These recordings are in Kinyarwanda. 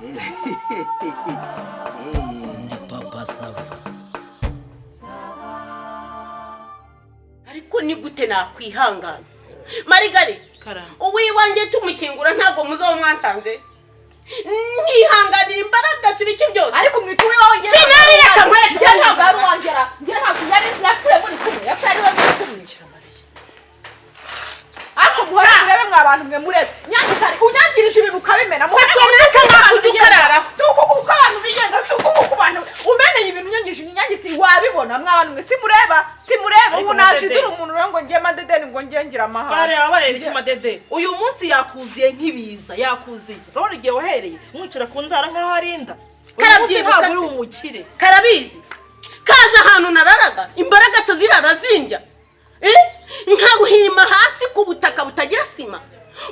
Ndi Papa Sava. Ariko ni gute nakwihangana, Marigari? Uwiwanjye tumushyingura, ntabwo muzi aho mwansanze, nkihanganira imbaraga z'ibiki byose. Ariko mwita uwiwawe, njye Sinari, reka nkwereke. Njye ntabwo ari uwanjye ra, njye ntabwo yari yapfuye muri kumwe, yapfuye ari we muri kumwe. Ariko muhore murebe, mwa bantu mwe, murebe nyangitari unyangirije ibintu ukabimena. Muhore Sako naka mwakujya ukararaho. Si uko uko abantu bigenza, si uko uko abantu umeneye ibintu unyangirije ibintu, nyangitari wabibona. Mwa bantu mwe, simureba, simureba. Ariko ubu naje Madede. idura umuntu rero ngo ngiye madedeni, ngo ngiye ngira amahane. Bareba, bareba iki, Madede? Uyu munsi yakuziye nk'ibiza, yakuziye. Urabona igihe wahereye umwicara ku nzara nk'aho ari inda. Uyu munsi Karabyibuka ntabwo uri se. umukire. Karabizi, kaza ahantu nararaga, imbaraga se zirarazimbya. Eh? Nkaguhirima hasi ku butaka butagira sima,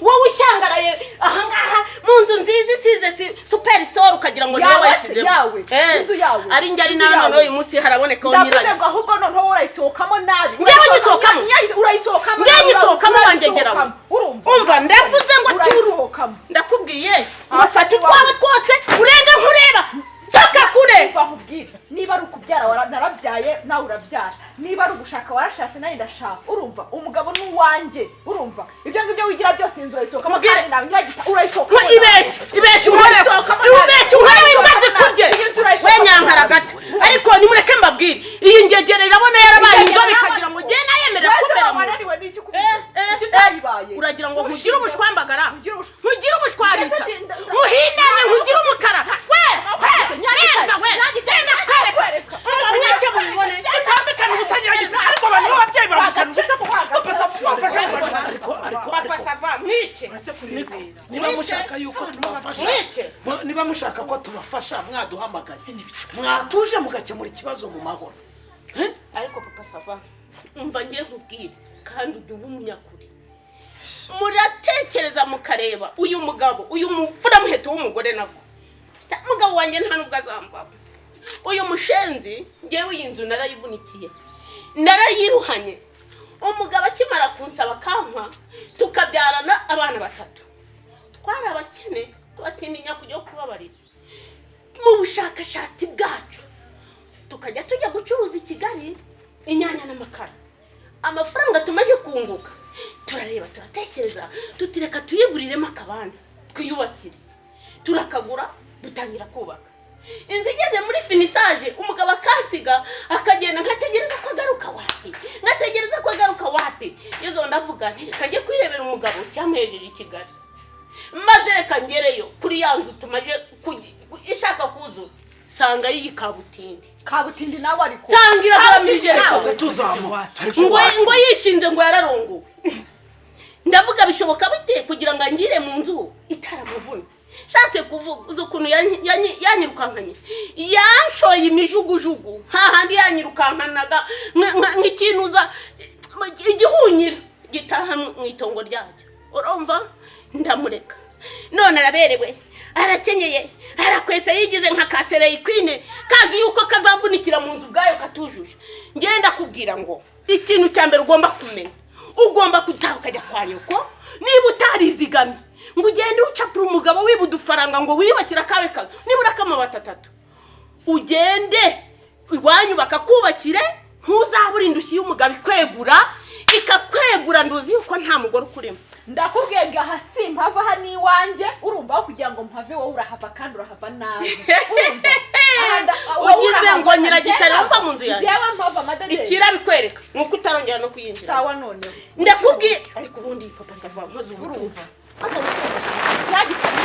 wowe ushyangaraye ahangaha mu nzu nziza isize super sol, ukagira ngo niwe Yawe se, wayishyizemo. yawe, Eh, inzu yawe, ari njye ari inzu nawe. yawe. Noneho uyu munsi harabonekaho Ndavuze nyirayo. ngo ahubwo noneho urayisohokamo nabi. Njyewe nyisohokamo? Urayisohokamo. Njyewe Nabi, nyisohokamo, wangegeraho. urayisohokamo. Urumva? Umva, ndavuze ngo turu. Urayisohokamo. Ndakubwiye, Ah, mufate iwawe. utwawe twose, urenge nkureba, toka kure. Umva nkubwire, niba ari ukubyara narabyaye, nawe urabyara. Niba ari ugushaka, warashatse, nawe ndashaka. Urumva, umugabo ni uwanjye. Urumva, ibyo ngibyo wigira byose, inzu urayisohokamo. Mubwire. Kandi nawe nyiragita urayisohokamo. Ngo ibeshye, ibeshye unkoreho. Urayisohokamo nabi. Ubeshye unkoreho, imbwa zikurye. Iyi nzu urayisohokamo We nyankara nabi. gato. Ariko nimureke mbabwire, iyi ngegere irabona yarabaye Ingegere inzobe, n'abana ikagira ngo ko. ngiye nayemera Wese kumbera mu wananiwe n'iki Eh, kubikora? eh, Kuki eh. utayibaye? Uragira ngo nkugire ubushwambagara, Ugire nkugire ubushwarita, Mbese muhindanye, nkugire umukara? We we, neza we, genda kwereka. Umva, mweke mubibone. Utambikana ubusa, Nyiragita. Ariko abantu b'ababyeyi bambikana ubusa kuko Papa wafashe. Ariko ariko Papa ariko Sava, mwice. Niko, niba mushaka yuko tubafasha, Mwice. niba mushaka ko tubafasha, mwaduhamagaye, mwatuje mugakemura ikibazo mu mahoro. Ariko Papa Sava, umva ngiye nkubwire, kandi ujya uba umunyakuri. Muratekereza mukareba uyu mugabo, uyu mupfuramuheto w'umugore, nabwo mugabo wanjye nta nubwo azambaba uyu mushenzi. Ngewe iyi nzu narayivunikiye, narayiruhanye. Umugabo akimara kunsaba kankwa, tukabyarana abana batatu, twari abakene, abatindinya kujya kubabarira. Mu bushakashatsi bwacu tukajya tujya gucuruza i Kigali inyanya n'amakara. Amafaranga tumaze kunguka, turareba, turatekereza, tutireka tuyiguriremo akabanza twiyubakire. Turakagura, dutangira kubaka inzu. Igeze muri finissage, umugabo akansiga akagenda. Nkategereza ko agaruka, wapi. Nkategereza ko agaruka, wapi. Ngezeho ndavuga nti: "Reka njye kwirebera umugabo cyamuhejeje i Kigali." Maze reka ngereyo kuri ya nzu tumaze ishaka kuzura, sanga y'iyi kabutindi. Kabutindi nawe ariko. Sanga iraguramije. Kabutindi nawe. Tuzamuha, ariko Ngo yishinze ngo yararongowe. Ndavuga, bishoboka bite kugira ngo angire mu nzu itaramuvuna? Shatse kuvuga, uzi ukuntu yanyirukankanye, yanshoye imijugujugu hahandi yanyirukankanaga nk'ikinuza igihunyira gitaha mu itongo ryacyo. Urumva, ndamureka. None araberewe, arakenyeye, arakwese, yigize nka kasereyi kwine, kazi yuko kazavunikira mu nzu ubwayo katujuje. Ngenda kubwira ngo ikintu cya mbere ugomba kumenya, ugomba gutaha ukajya kwa nyoko. Niba utarizigamye ngo ugende ucapura umugabo, wiba udufaranga ngo wiyubakire akawe kazu, nibura k'amabati atatu, ugende iwanyu bakakubakire. Ntuzabure indushyi y'umugabo ikwegura, ikakwegura. Nduzi yuko nta mugore ukurimo. Ndakubwiye ngo aha simpava, aha ni iwanjye. Urumva, aho kugira ngo mpave, wowe urahava kandi urahava nabi. Urumva? Aha wowe Ugize urahava, ngo nyiragitare njye uva mu nzu yanjye. Njyewe mpava, amadederi. Ikirabikwereka ni uko utarongera no kuyinjira. Sawa noneho. Ndakubwiye. Ariko ubundi Papa Sava, nkoze ubucucu, nkoze ubucucu. Nyagitare,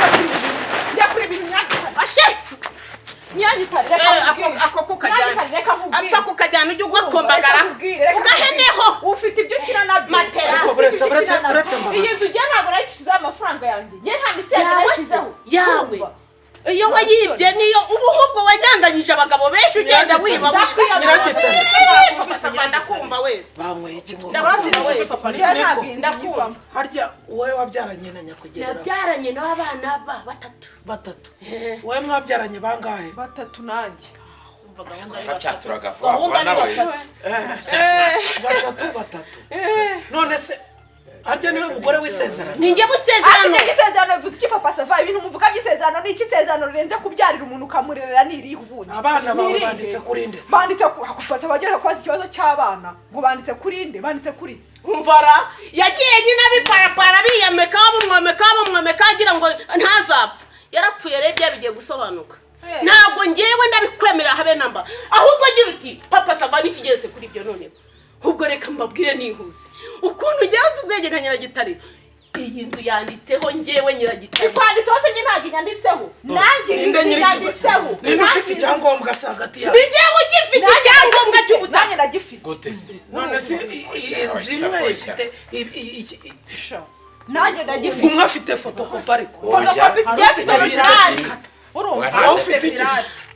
ndakura ibintu, nyagitare. Ashe! Nyagitare, reka Eh, nkubwire. Ako kukajyana. Nyagitare, reka nkubwire. Apfa kukajyana, ujye Urumva, ugakombagara reka nkubwire, reka ugaheneho. nkubwire. Ufite ibyo ukina nabyo. Matera. Ariko Ufite ibyo ukina nabyo. buretse mbabazi. Iyi nzu ugiye ntabwo nayishyizeho amafaranga yanjye, njye nta mitsi yanjye Yawe se? nayishyizeho. Yawe. Urumva? Iyo wayibye niyo ubu ahubwo wanyanganyije abagabo benshi, ugenda wiba, wiba. Nyiragitare. Papa Sava, ndakumva wese. Banyweye iki ngo Ndakumva wese. Njye ntabwo iyi nzu Ndakumva. nyivamo. Harya wowe wabyaranye na nyakwigendera? Nabyaranye n'abana ba batatu. Batatu. Wowe mwabyaranye bangahe? Batatu nanjye. Uracyaturaga vuba vuba nawe. Batatu, batatu. None se Arya niwe mugore w'isezerano. Ni njye w'isezerano. Ariko isezerano bivuze iki, Papa Sava? Ibintu muvuga by'isezerano ni iki? Isezerano rirenze kubyarira umuntu ukamurerera ni irihe ubundi? Abana bawe Ni irihe? banditse kuri nde se? Banditse ku Papa Sava agera kubaza ikibazo cy'abana ngo banditse kuri nde, banditse kuri se. Umvara yagiye nyine abiparapara, biyameka, bamwomeka, bamwomeka, agira ngo ntazapfa. Yarapfuye rero, ibyo bigiye gusobanuka. Ntabwo ngewe ndabikwemera habe namba. Ahubwo gira uti Papa Sava n'ikigeretse kuri ibyo. Noneho ubwo reka mbabwire nihuse ukuntu ngewe ubwenge nka Nyiragitariro. Iyi nzu yanditseho ngewe Nyiragitariro. Ikwanditseho se? Njye ntabwo inyanditseho nanjye. Iyi Ninde nzu nyiri inyanditseho. Ninde ufite icyangombwa se hagati yabo? Ni ngewe ugifite icyangombwa cy'ubutaka. Nanjye ndagifite. Gute se? None se inzu imwe ifite Nanjye ndagifite. Umwe afite fotokopi ariko. Fotokopi zigiye mfite original, urumva? Wowe ufite iki?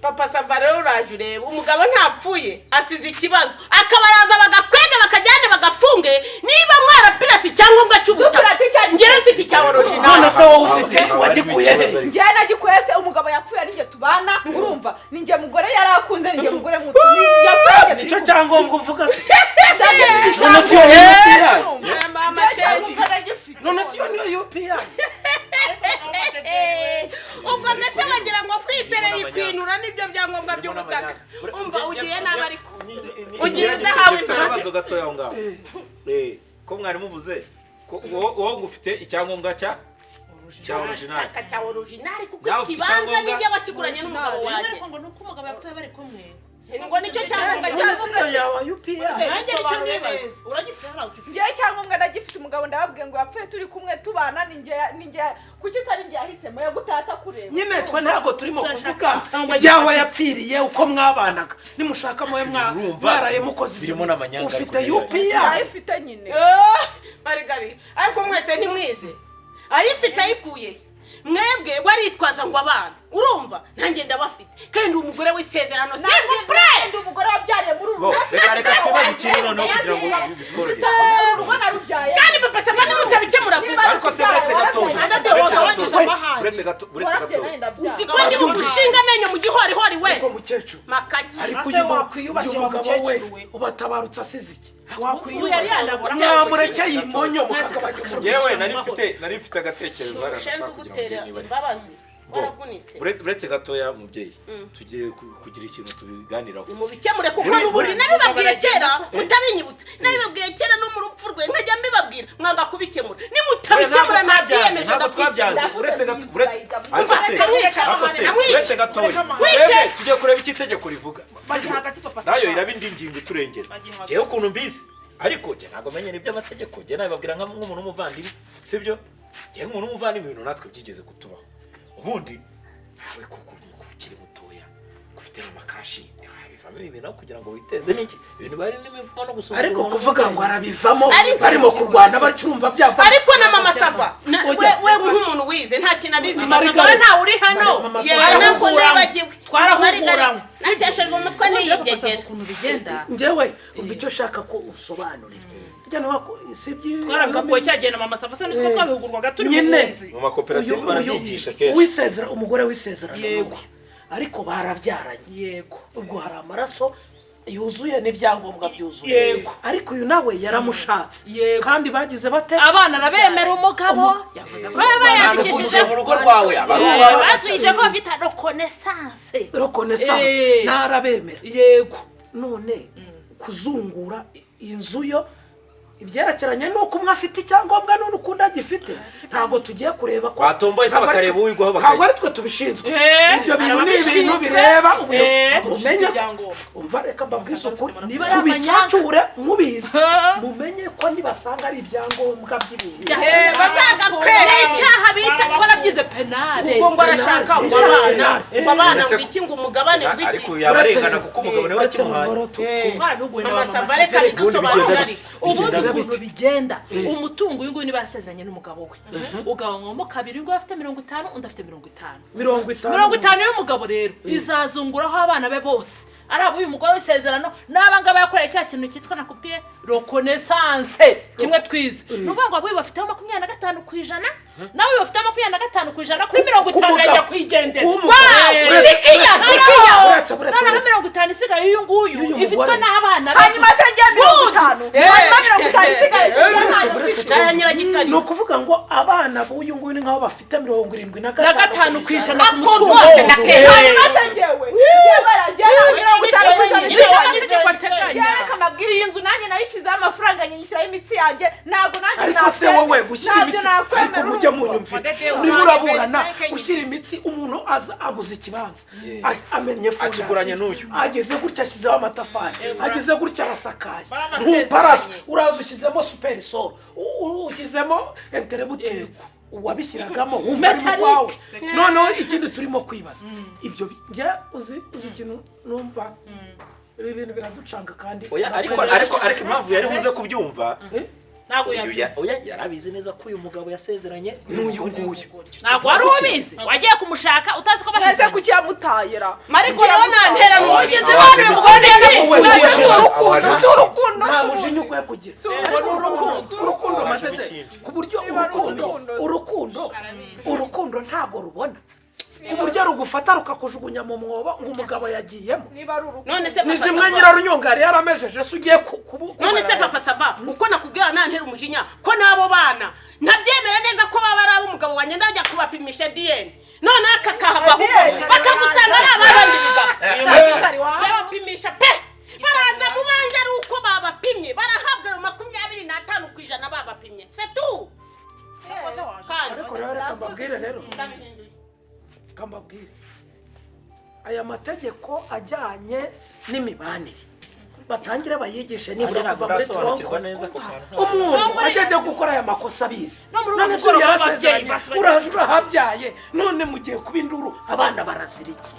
Papa Sava rero, uraje ureba umugabo ntapfuye, asize ikibazo, akabaraza bagakwega, bakajyane bagafunge niba mwarapirasi icyangombwa cy'ubutaka. Dupirate icya- Ngewe mfite icya original. None se wowe ufite wagikuye he? Njyewe nagikuye se? Umugabo yapfuye ari njye tubana, urumva? Ni njye mugore yari akunze, ni njye mugore muto yapfuye njye Nicyo turi. cyangombwa uvuga se? Ndagifite. None si iyo niyo UPI? Mama Njyewe shenge. icyangombwa ndagifite. None si iyo niyo UPI? Ubwo mbese bagira ngo kwiserera ikwinura n'ibyo byangombwa by'ubutaka. Umva, ugiye nabi, ariko ugiye udahawe Mfite impamvu. akabazo gatoya aho ngaho. Ko mwari muvuze ko wowe ngo ufite icyangombwa cya original. Taka cya original, kuko Nawe ufite ikibanza icyangombwa? nijye wakiguranye n'umugabo wanjye. Ariko ngo nuko umugabo yapfuye bari kumwe. Ngo nicyo cyangombwa None si cya iyo yawa UPI? Nanjye nicyo nibaza. Uragifite hariya ufite. Njyewe icyangombwa ndagifite. Umugabo ndababwiye ngo yapfuye turi kumwe tubana, ni njye, ni njye. Kuki se ari njye yahisemo yagutata kureba? Nyine twe ntabwo turimo Turashaka kuvuga icyangombwa ibyaho gifashe. yapfiriye, uko mwabanaga. Nimushaka mube Urumva, mwaraye mukoze ibyo. birimo n'amanyanga Ufite ariko. UPI? Ndayifite nyine. Marigari, ariko mwese ntimwize. Ayifite ayikuye he? Mwebwe baritwaza ngo abana, urumva, nanjye ndabafite kandi umugore w'isezerano, s'il vous plaît. Ndi umugore wabyariye muri uru Bo, rugo. reka twibaze ikintu noneho kugira ngo bitworohere. Uru rugo narubyaye. Kandi Papa Sava, nimutabikemura vuba. Ariko se uretse gato, uretse gato, uretse gato. Uzi ko ndi mu gushinga amenyo mu gihorihori we? Ariko mukecuru, Makaki. ariko Ase uyu wakwiyubashye uyu wa mugabo we mukecuru we. ubatabarutse asize iki? Ubu yari yanabura. Mwamurekeye imonyo mukagabanya umuriro. Yewe, nari mfite agatekerezo hariya Ushinzwe nashaka kugira ngo gutera mbwire niba ari imbabazi. Bo, Waravunitse. Uretse gatoya mubyeyi, tugiye kugira ikintu tubiganiraho. Mubikemure kuko n'ubundi nabibabwiye kera mutabinyibutse. Nabibabwiye kera no mu rupfu rwe nkajya mbibabwira, mwanga kubikemura. Nimutabikemura nabyiyemeje. Ntabwo twabyanze. Ndavuze Uretse gato, ngo uretse inzu ariko se Ndamwica, ariko se ndamwica. uretse gatoya. Wice. Twebwe tugiye kureba icyo itegeko rivuga. Bajya hagati, Papa Sava. Nayo iraba indi ngingo iturengera. Bajya hagati. Njyewe ukuntu mbizi, ariko njye ntabwo menye n'iby'amategeko, njye nabibabwira nk'umuntu w'umuvandimwe, sibyo? Njye nk'umuntu w'umuvandimwe, ibintu natwe byigeze kutubaho. Ubundi nawe kuko ukiri mutoya, ufite n'amakashi, ntiwabivamo ibi bintu aho kugira ngo witeze n'iki, ibintu bari n'imivumo no gusuzugura Ariko umuntu. kuvuga ngo arabivamo, Ariko- barimo kurwana bacyumva byavamo. Ariko na Mama Sava we Ujya. we nk'umuntu wize nta kintu abizi. Marigare. Ntawe uri hano. Mama Yewe, ntabwo nibagiwe. Twarahuguranywe. Nateshejwe umutwe niyigegera. Ukuntu bigenda. Njyewe umva icyo ushaka ko usobanurira rya si Twarabihuguwe cyagiye na Mama Sava se, niko twabihugurwaga turi mu Nyine. bunzi. Mu makoperative barabyigisha kenshi. Uwisezera, umugore w'isezerano Yego. n'uwe, ariko barabyaranye. Yego. Ubwo hari amaraso yuzuye n'ibyangombwa byuzuye. Yego. Ariko uyu nawe yaramushatse. Yego. Kandi bagize bate? Abana arabemera. Umugabo yavuze ko yaba yandikishije. Uvukiye mu rugo rwawe aba ari uwawe. Batwigishije ko bafite reconnaissance. Reconnaissance. Ntarabemera. Yego. None kuzungura inzu yo, ibyerekeranye n'uko umwe afite icyangombwa n'undi ukundi agifite, ntabwo tugiye kureba ko Watomboye se ntabwo ari bakareba uwigwaho ntabwo ari twe tubishinzwe. Ibyo bintu ni ibintu ababishinzwe. bireba ubuyobozi. Mumenye Ibyangombwa. umva, reka mbabwize ukuri. Niba ari amanyanga. Tubicacure mubizi, mumenye ko nibasanga ari ibyangombwa by'ibintu Bazagakwera. Ni icyaha bita, twarabyize, pénal. Ubwo ngo arashaka ngo abana, ngo abana, ngo Ese- iki, ngo umugabane, ngo iki. Ariko yabarengana kuko umugabo niwe Uretse wakimuhaye. mu Twarabihuguwe na Mama Mama Sava, Sava. reka bidusobanurire. Ubundi bigenda Ubundi bite? ukuntu bigenda, umutungo uyu nguyu niba yarasezeranye n'umugabo we ugabanywamo kabiri, uyu nguyu afite 50, undi afite 50. 50. 50 y'umugabo rero izazunguraho abana be bose, ari abo uyu mugore w'isezerano n'aba ngaba yakoreye cya kintu cyitwa nakubwiye reconnaissance, kimwe twize. Ni ukuvuga ngo abo bafiteho 25%, nawe bafiteho 25% kuri 50 K'umugabo. yajya kwigendera. K'umugabo. Sikiya, sikiya. Uretse, uretse, Noneho uretse. 50 isigaye y'uyu nguyu Y'uyu ifitwe mugore. n'abana be. Hanyuma se njye 50, hanyuma 50 isigaye Uretse, ntayo uretse, mfite. Aya. nanjye itari. Ni ukuvuga ngo abana b'uyu nguyu ni nk'aho bafite 75% ku mutungo rwose wose. ndakeka. Hanyuma se njyewe njyewe 50% Nicyo amategeko ateganya. Njyewe reka mbabwire, iyi nzu nanjye nayishyizeho amafaranga, nyishyiraho imitsi yanjye, ntabwo nanjye Ariko se nakwemera. wowe gushyira Ntabyo imitsi, nakwemera, ariko mujye urumva. munyumvira, Madede, urimo utange uraburana 25 gushyira imitsi, umuntu aza aguze ikibanza, amennye Akiguranye fondasiyo, n'uyu. ageze gutya ashyizeho amatafari, ageze gutya arasakaye, Baranasezeranye. ntuparase, uraza ushyizemo superisol, ushyizemo enterebuteri, uwabishyiragamo wumva ari mu Metallic. kwawe. Noneho ikindi turimo kwibaza ibyo njye uzi ikintu numva, ibi bintu biraducanga kandi Oya, ariko impamvu yari buze kubyumva, Ntabwo uyu yabyumva. oya, yarabizi neza ko uyu mugabo yasezeranye n'uyu nguyu. Ntabwo wari ubizi, wagiye kumushaka utazi ko Mwese basezeranye. kuki yamutayera? Mariko rero nantera Mugenzi n'umujinya. wanyu umugore Si urukundo, si urukundo. Nta mujinya ukwiye kugira. Ngo ni urukundo. Urukundo, Abasha Madede, ikindi. ku buryo Niba ari urukundo, urukundo, urukundo, urukundo ntabwo rubona ku buryo rugufata rukakujugunya mu mwobo ngo umugabo yagiyemo. Niba ari urukundo. None se Ni papa zimwe sava. Nyirarunyonga yari yaramejeje se ugiye None se papa sava, uko nakubwira nantera umujinya ko n'abo bana ntabyemera neza ko baba ari ab'umugabo wanjye, ndajya kubapimisha DNA none aka kahava ahubwo DNA. bakagusanga ari ab'abandi bigabo. Babapimisha pe, baraza mu banjye ari uko babapimye, barahabwa ayo 25% babapimye setu kandi. Ariko rero reka mbabwire rero, Ndabihinduye. reka mbabwire, aya mategeko ajyanye n'imibanire batangire bayigishe nibura Nanjye kuva ntabwo muri ndasobanukirwa tronko. neza ako kantu. Umuntu No muri- ajya ajya gukora aya makosa abizi. No muri uwo None se mugoroba yarasezeranye, ababyeyi uraje urahabyaye, none mugiye kuba induru, abana barazira iki?